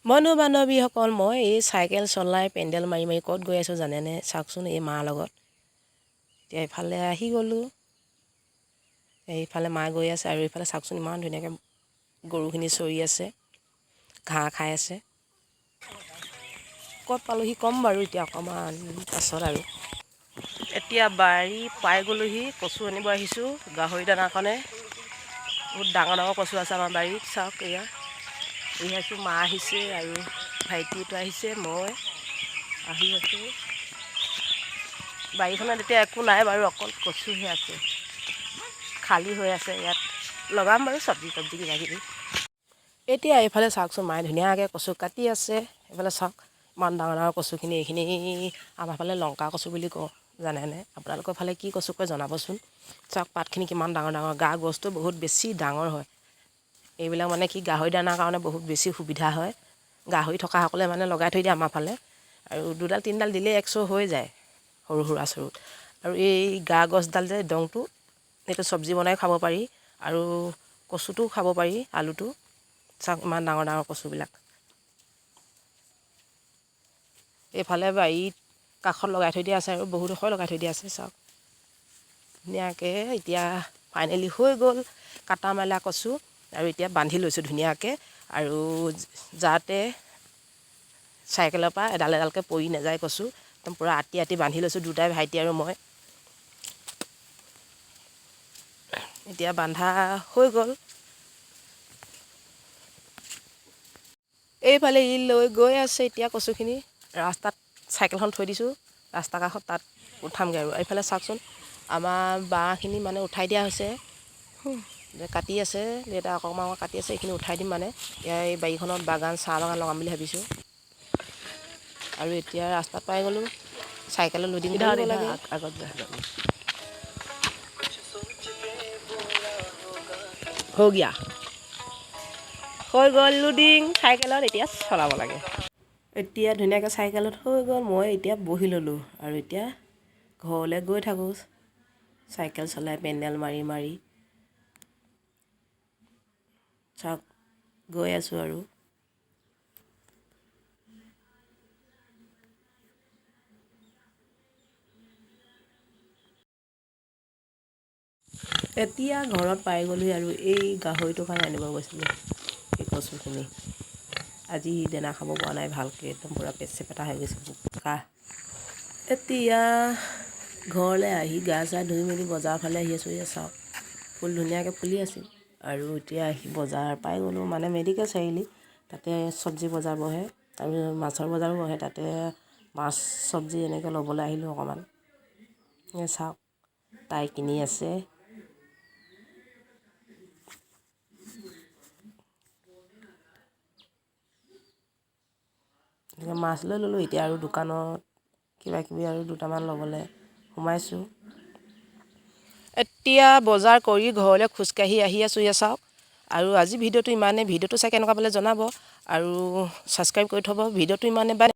বন্ধু বান্ধৱীসকল, মই এই চাইকেল চলাই পেণ্ডেল মাৰি মাৰি ক'ত গৈ আছোঁ জানেনে? চাওকচোন, এই মাৰ লগত এতিয়া এইফালে আহি গ'লোঁ। এইফালে মা গৈ আছে আৰু এইফালে চাওকচোন, ইমান ধুনীয়াকৈ গৰুখিনি চৰি আছে, ঘাঁহ খাই আছে। ক'ত পালোহি ক'ম বাৰু এতিয়া অকণমান পাছত। আৰু এতিয়া বাৰী পাই গ'লোহি। কচু আনিব আহিছোঁ গাহৰি দানাৰ কাৰণে। বহুত ডাঙৰ ডাঙৰ কচু আছে আমাৰ বাৰীত, চাওক। এয়া বহি আছোঁ, মা আহিছে আৰু ভাইটিটো আহিছে, মই আহি আছোঁ। বাৰীখনত এতিয়া একো নাই বাৰু, অকল কচুহে আছে, খালী হৈ আছে। ইয়াত লগাম বাৰু চব্জি তব্জি কিবা কিবি। এতিয়া এইফালে চাওকচোন, মায়ে ধুনীয়াকৈ কচু কাটি আছে। এইফালে চাওক, ইমান ডাঙৰ ডাঙৰ কচুখিনি। এইখিনি আমাৰ ফালে লংকা কচু বুলি কওঁ, জানেনে? আপোনালোকৰ ফালে কি কচু কয় জনাবচোন। চাওক, পাতখিনি কিমান ডাঙৰ ডাঙৰ, গা গছটো বহুত বেছি ডাঙৰ হয়। এইবিলাক মানে কি, গাহৰি দানাৰ কাৰণে বহুত বেছি সুবিধা হয়। গাহৰি থকাসকলে মানে লগাই থৈ দিয়ে আমাৰ ফালে আৰু দুডাল তিনিডাল দিলেই এক চৌ হৈ যায় সৰু সুৰা চৰুত। আৰু এই গা গছডাল যে দংটো, এইটো চব্জি বনাই খাব পাৰি আৰু কচুটোও খাব পাৰি, আলুটো। চাওক, ইমান ডাঙৰ ডাঙৰ কচুবিলাক। এইফালে বাৰীত কাষত লগাই থৈ দিয়া আছে আৰু বহুডোখৰ লগাই থৈ দিয়া আছে। চাওক ধুনীয়াকৈ, এতিয়া ফাইনেলি হৈ গ'ল কাটা মেলা কচু। আৰু এতিয়া বান্ধি লৈছোঁ ধুনীয়াকৈ আৰু যাতে চাইকেলৰ পৰা এডাল এডালকৈ পৰি নাযায় কচু, একদম পূৰা আঁতি আঁতি বান্ধি লৈছোঁ দুটাই, ভাইটি আৰু মই। এতিয়া বান্ধা হৈ গ'ল। এইফালে ই লৈ গৈ আছে এতিয়া কচুখিনি। ৰাস্তাত চাইকেলখন থৈ দিছোঁ, ৰাস্তা কাষত, তাত উঠামগৈ। আৰু এইফালে চাওকচোন, আমাৰ বাঁহখিনি মানে উঠাই দিয়া হৈছে, কাটি আছে দেউতা, অকণমান কাটি আছে। এইখিনি উঠাই দিম, মানে ইয়াৰ এই বাৰীখনত বাগান, চাহ বাগান লগাম বুলি ভাবিছোঁ। আৰু এতিয়া ৰাস্তাত পাই গ'লোঁ, চাইকেলত লোডিং ইধৰ কৰিব ইধৰ লাগে। আগত যা। हो गया, হৈ গ'ল লোডিং। চাইকেলত এতিয়া চলাব লাগে। এতিয়া ধুনীয়াকৈ চাইকেলত হৈ গ'ল, মই এতিয়া বহি ল'লোঁ আৰু এতিয়া ঘৰলৈ গৈ থাকোঁ চাইকেল চলাই পেণ্ডেল মাৰি মাৰি। চাওক, গৈ আছোঁ। আৰু এতিয়া ঘৰত পাই গ'লোহি। আৰু এই গাহৰিটোৰ কাৰণে আনিব গৈছিলোঁ এই কচুখিনি। আজি দানা খাব পৰা নাই ভালকৈ, একদম পূৰা পেট চেপেটা হৈ গৈছে, বোকা। এতিয়া ঘৰলৈ আহি গা চা ধুই মেলি বজাৰৰ ফালে আহি আছোঁ। এয়া চাওক, ফুল ধুনীয়াকৈ ফুলি আছিল। আৰু এতিয়া আহি বজাৰ পাই গ'লোঁ, মানে মেডিকেল চাৰিআলি। তাতে চব্জি বজাৰ বহে আৰু মাছৰ বজাৰো বহে। তাতে মাছ চব্জি এনেকৈ ল'বলৈ আহিলোঁ অকণমান। এই চাওক, তাই কিনি আছে। এনেকৈ মাছ লৈ ল'লোঁ। এতিয়া আৰু দোকানত কিবা কিবি আৰু দুটামান ল'বলৈ সোমাইছোঁ। এতিয়া বজাৰ কৰি ঘৰলৈ খোজকাঢ়ি আহি আছোঁ। এয়া চাওক। আৰু আজি ভিডিঅ'টো ইমানেই। ভিডিঅ'টো চাই কেনেকুৱা পালে জনাব আৰু ছাবস্ক্ৰাইব কৰি থ'ব। ভিডিঅ'টো ইমানেই, বাই।